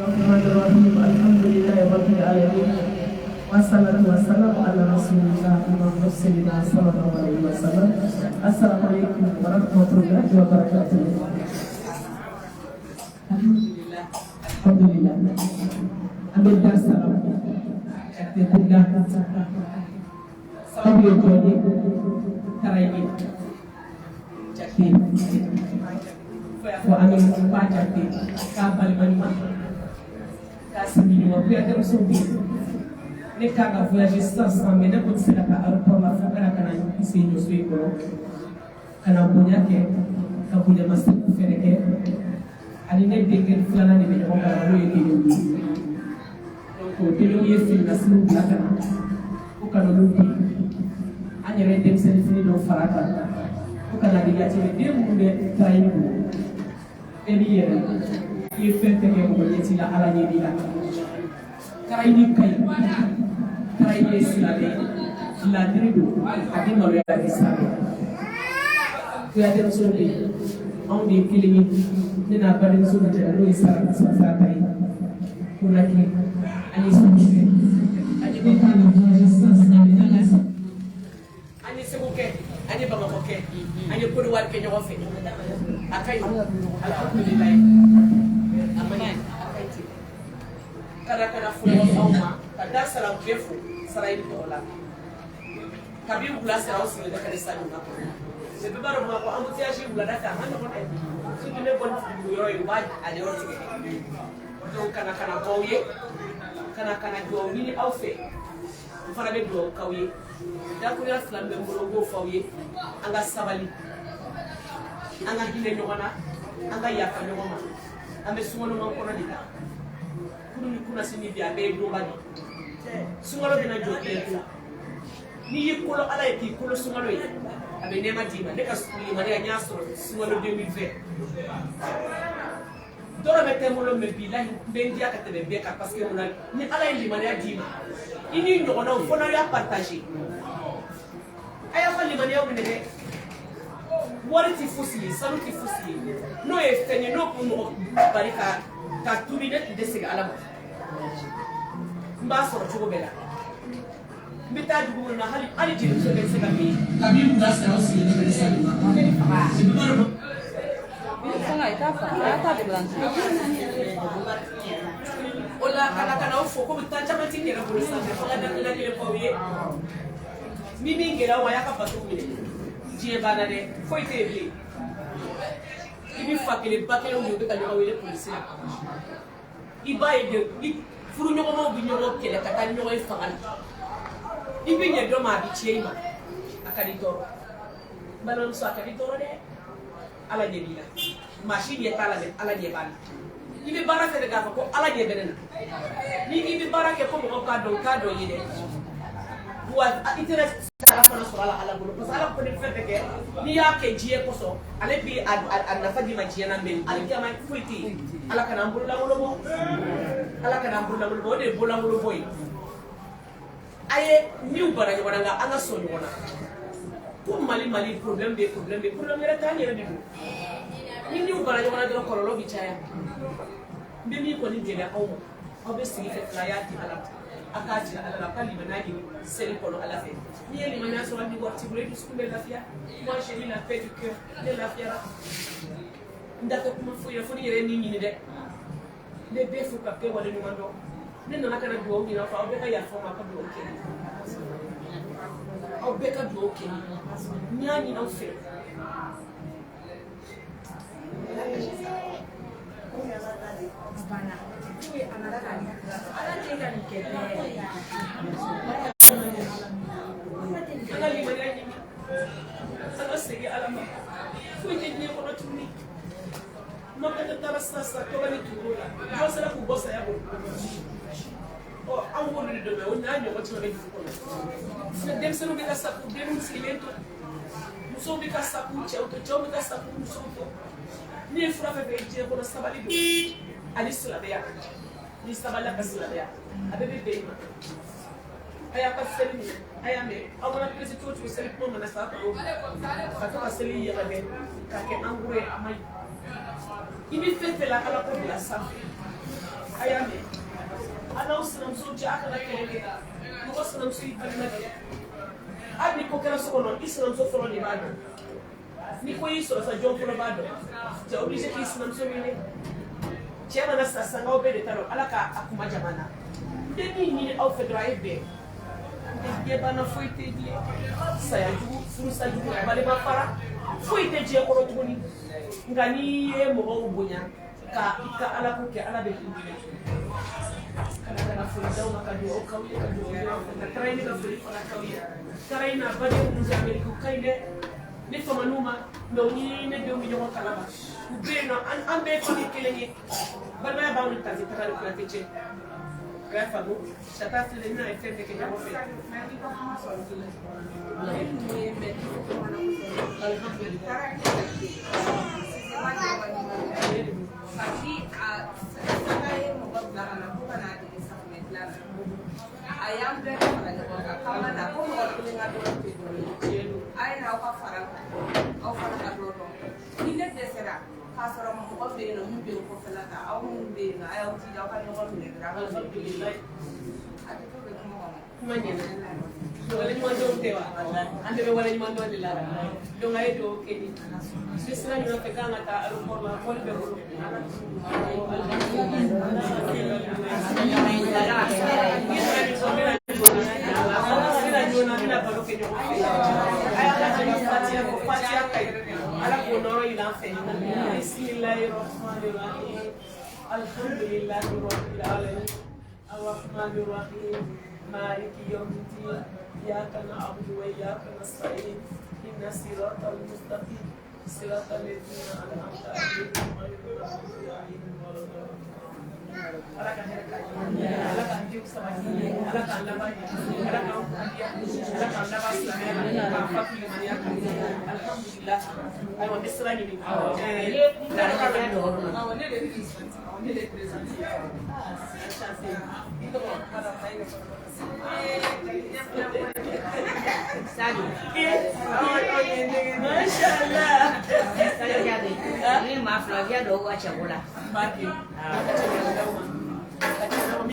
Rahim alhamdulillahi rabbil alamin wassalatu wassalamu ala rasulillah Muhammadin sallallahu alaihi wasallam. Assalamu alaikum warahmatullahi wabarakatuh. Alhamdulillah, alhamdulillah. An bɛ da salam Jakite kunda sababu ye jɔn ye? Tarayi Jakite fo an bɛ ba Jakite k'a balima ɲuman, k'a sigi ɲuman. Kuyatɛmuso bɛ yen, ne kan ka voyager sisan sisan, mais ne ko tɛ se ka taa aéroport la fo ka na i sen jɔ so in kɔnɔ ka na bonya kɛ, ka bonyamasegin fɛnɛ kɛ. Ani ne denkɛ filanan de bɛ ɲɔgɔn kalama, n'o ye denw ye. Donc o denw ye finilasiriw bila ka na ko ka n'olu di. An yɛrɛ ye denmisɛnnin fini dɔw fara a kan ko ka na di yatimɛ den minnu bɛ taara bolo. Bɛɛ b'i yɛrɛ la, i ye fɛn fɛn kɛ, mɔgɔ ɲɛ t'i la, Ala ɲɛ b'i la. Karayini ka ɲi, Karayini ye silamɛ ye, ladiri don, a bɛ maloya ni silamɛ. Kuyatɛmuso bɛ yen, anw de ye kelen ye. Ne n'a badenmuso bɛ jɛra, n'o ye Sarata ye Konake. An ye Segu kɛ, an ye ne kan ka voyager sisan sisan, an ye Segu kɛ, an ye Bamakɔ kɛ, an ye Côte d'Ivoire kɛ ɲɔgɔn fɛ. A ka ɲi, alhamdulilayi, a ma ɲi, a ka ɲi ten. Kana foli di aw ma ka da salam bɛɛ fo Sarayi tɔgɔ la. Kabi wula sera, aw sigilen bɛ ka ne sa ɲuman kɔnɔ, mais bɛɛ b'a dɔn Bamakɔ embouteillage wulada fɛ, a ma nɔgɔn dɛ, surtout ne bɔ ni yɔrɔ ye, u b'a a yɔrɔ tigɛ. Donc kana bɔ aw ye, kana dugawu ɲini aw fɛ, n fana bɛ dugawu k'aw ye. Dakurunya fila min bɛ n bolo, n b'o fɔ aw ye: an ka sabali, an ka hinɛ ɲɔgɔn na, an ka yafa ɲɔgɔn ma. An bɛ sunkaloman kɔnɔ de la. Kunu ni kunnasini bi, a bɛɛ ye donba de ye. Sunkalo bɛna jɔ bientôt. N'i y'i kolo Ala ye, k'i kolo sunkalo ye, a bɛ nɛɛma d'i ma. Ne ka limaniya, n y'a sɔrɔ sunkalo 2020. Dɔrɔmɛ tɛ n bolo, mais bilahi, n bɛ n diya ka tɛmɛ bɛɛ kan, parce que mun na? Ni Ala ye limaniya d'i ma, i ni ɲɔgɔnnaw fo n'aw y'a partager. A y'aw ka limaniyaw minɛ dɛ. Wari ti fosi ye, sanu ti fosi ye. N'o ye fɛn ye, n'o kun mɔgɔ bari ka tubi, ne tun tɛ segin Ala ma. N b'a sɔrɔ cogo bɛɛ la. N bɛ taa dugu minnu na, hali jelimuso bɛɛ tɛ se ka min kabi wula sera, aw sigilen bɛ ne sa ɲuman. Fanga i t'a faga, a t'a déclencher. O la kana aw fo komi temps caman ti n yɛrɛ bolo sanfɛ. Fo n ka daminɛ kelen fɔ aw ye. Ni min gɛlɛya ma, a y'a ka bato minɛ. Diɲɛ banna dɛ, foyi tɛ yen bilen. I bɛ fa kelen ba kelen de, u bɛ ka ɲɔgɔn wele polisi la. I b'a ye de, i furuɲɔgɔnmaw bɛ ɲɔgɔn kɛlɛ ka taa ni ɲɔgɔn ye fanga la. I bɛ ɲɛ dɔ ma, a bɛ tiɲɛ i ma. A ka di tɔɔrɔ, n balimamuso, a ka di tɔɔrɔ dɛ. Ala ɲɛ b'i la, maa si ɲɛ t'a la dɛ, Ala ɲɛ b'a la. I bɛ baara fɛn fɛn k'a fɔ ko Ala ɲɛ bɛ ne na. Ni i bɛ baara kɛ ko mɔgɔw k'a dɔn, k'a dɔn ye dɛ, wa i tɛna sara fana sɔrɔ a la Ala bolo, parce que Ala ko ni fɛn fɛn kɛ, n'i y'a kɛ diɲɛ kosɔn, ale bi a nafa d'i ma diɲɛ na, mais alikiyama foyi tɛ yen. Ala kana an bololankolon bɔ, Ala kana an bololankolon bɔ. O de ye bololankolon bɔ ye. A ye niw bana ɲɔgɔn na, nka an ka sɔn ɲɔgɔn na. Ko Mali, Mali problème bɛ, problème bɛ, problème yɛrɛ t'an yɛrɛ de don. Ni niw bana ɲɔgɔn na dɔrɔn, kɔlɔlɔ bɛ caya. N bɛ min kɔni gɛlɛya aw ma, aw bɛ sigi fɛ fila, a y'a di Ala ma, a k'a jira Ala la, a ka limaniya ɲini seli kɔnɔ Ala fɛ. N'i ye limaniya sɔrɔ, hali ni wari t'i bolo, i dusukun bɛ lafiya. Moi, j'ai eu la paix du cœur, ne lafiyara. N da tɛ kuma foyi ye fo ni yɛrɛ ye min ɲini dɛ. N bɛ bɛɛ fo ka bɛɛ waleɲuman dɔn. Ne nana ka na dugawu ɲini aw fɛ, aw bɛɛ ka yafa n ma, ka dugawu kɛ, aw bɛɛ ka dugawu kɛ. N y'a ɲini aw fɛ. Ala tɛ ka nin kɛ bɛɛ. An ka limaniya ɲini, an ka segin Ala ma. Foyi tɛ diɲɛ kɔnɔ tuguni. Makata taara sisan sisan, tɔgɔ ni turu la, dɔ sera k'u bɔ saya bolo. Ɔ, an b'olu de dɛmɛ, o n'a ɲɔgɔn caman bɛ dugu kɔnɔ. Denmisɛnninw bɛ ka sa k'u denw sigilen to, musow bɛ ka sa k'u cɛw to, cɛw bɛ ka sa k'u musow to. N'i ye fura fɛn fɛn ye diɲɛ kɔnɔ, sabali don ani silamɛya. Ni sabalila ka silamɛya, a bɛɛ bɛ bɛn i ma. A y'a ka seli minɛ, a y'a mɛn. Aw mana pressé cogo cogo, seli kuma mana sa, a kan'o bila ka to ka seli yɛlɛmɛ k'a kɛ en gros ye, a ma ɲi. I bɛ fɛn fɛn la, Ala ko bila sanfɛ. A y'a sinamuso cɛ, a kana kɛlɛ kɛ. Mɔgɔ sinamuso y'i balima de ye. Hali ni ko kɛra so kɔnɔ, i sinamuso fɔlɔ de b'a dɔn. Ni ko y'i sɔrɔ sa, jɔn fɔlɔ b'a dɔn? Tu es obligé k'i sinamuso wele. Cɛ mana sa, sangaw bɛɛ de ta dɔn. Ala k'a kuma jama na. N bɛ min ɲini aw fɛ dɔrɔn, a ye bɛn. N tɛ diɲɛ banna, foyi tɛ bilen. Saya jugu, furusa jugu, balima fara, foyi tɛ diɲɛ kɔnɔ tuguni. Nka n'i ye mɔgɔw bonya ka i ka ala ko kɛ, Ala bɛ k'i bonya. Kana kana foli d'aw ma, ka dugawu k'aw ye, ka dugawu k'aw fɛ, ka taara ka foli fana k'aw ye. Taara in na, badenw minnu bɛ Ameriki, u ka ɲi dɛ. Ne faman'u ma, mais u ni ne denw bɛ ɲɔgɔn kalama. U bɛ yen nɔ, an bɛɛ ye famille kelen ye. Balimaya b'anw ni tantie Taga ni Kuyate cɛ. A y'a faamu, Sata filɛ, n'a ye fɛn fɛn kɛ ɲɔgɔn fɛ. Alhamdulilayi. Fati a sanga ye mɔgɔ bila ka na ko ka n'a dege safunɛ dilan na. A y'an bɛɛ fara ɲɔgɔn kan k'an ka na, ko mɔgɔ kelen ka dɔn tɛ dɔ ye. A ye n'aw ka fara kan, aw fana ka dɔ dɔn. Ni ne dɛsɛra k'a sɔrɔ mɔgɔ bɛ yen nɔ min bɛ yen kɔfɛla ta, aw minnu bɛ yen nɔ, a y'aw jija aw ka ɲɔgɔn minɛ dɔrɔn. Alhamdulilayi. A tɛ to bɛ kuma kɔnɔ. Kuma ɲɛna. Waleɲumandɔn tɛ wa? An bɛɛ bɛ waleɲumandɔn de la. Donc a ye dugawu kɛ ni. Ni sira ɲuman fɛ k'an ka taa aéroport la, mɔbili bɛ bolo. Bɛna joona, an bɛna baro kɛ ɲɔgɔn fɛ. A y'a ka jɛ ka fatiya fɔ, fatiya ka ɲi. Ala k'o nɔrɔ yira an fɛ. Bisimilahi rahmani rahim. Alhamdulilahi rabbil alamin. الرحمن الرحيم، مالك يوم الدين، إياك نعبد وإياك نستعين، إن الصراط المستقيم، صراط الذين أنعمت عليهم غير المغضوب عليهم ولا الضالين. Ala ka hɛrɛ k'an ye, Ala k'an denw sabati, Ala k'an laban ɲɛ, Ala k'an kundiya, Ala k'an laban silamɛya la, k'an fatu limaniya kan. Alhamdulilah. Ayiwa, n bɛ sira ɲini. Awɔ, ne de ye présidente. Awɔ, ne de ye présidente ye. Enchanté. I tɔgɔ? Sadio. Masha Allah. Sadio Diaby. Ni maa fila diya dɔw ka cɛko la. N b'a kɛ. A ka cɛ d'aw ma. Ka cɛ d'aw ma.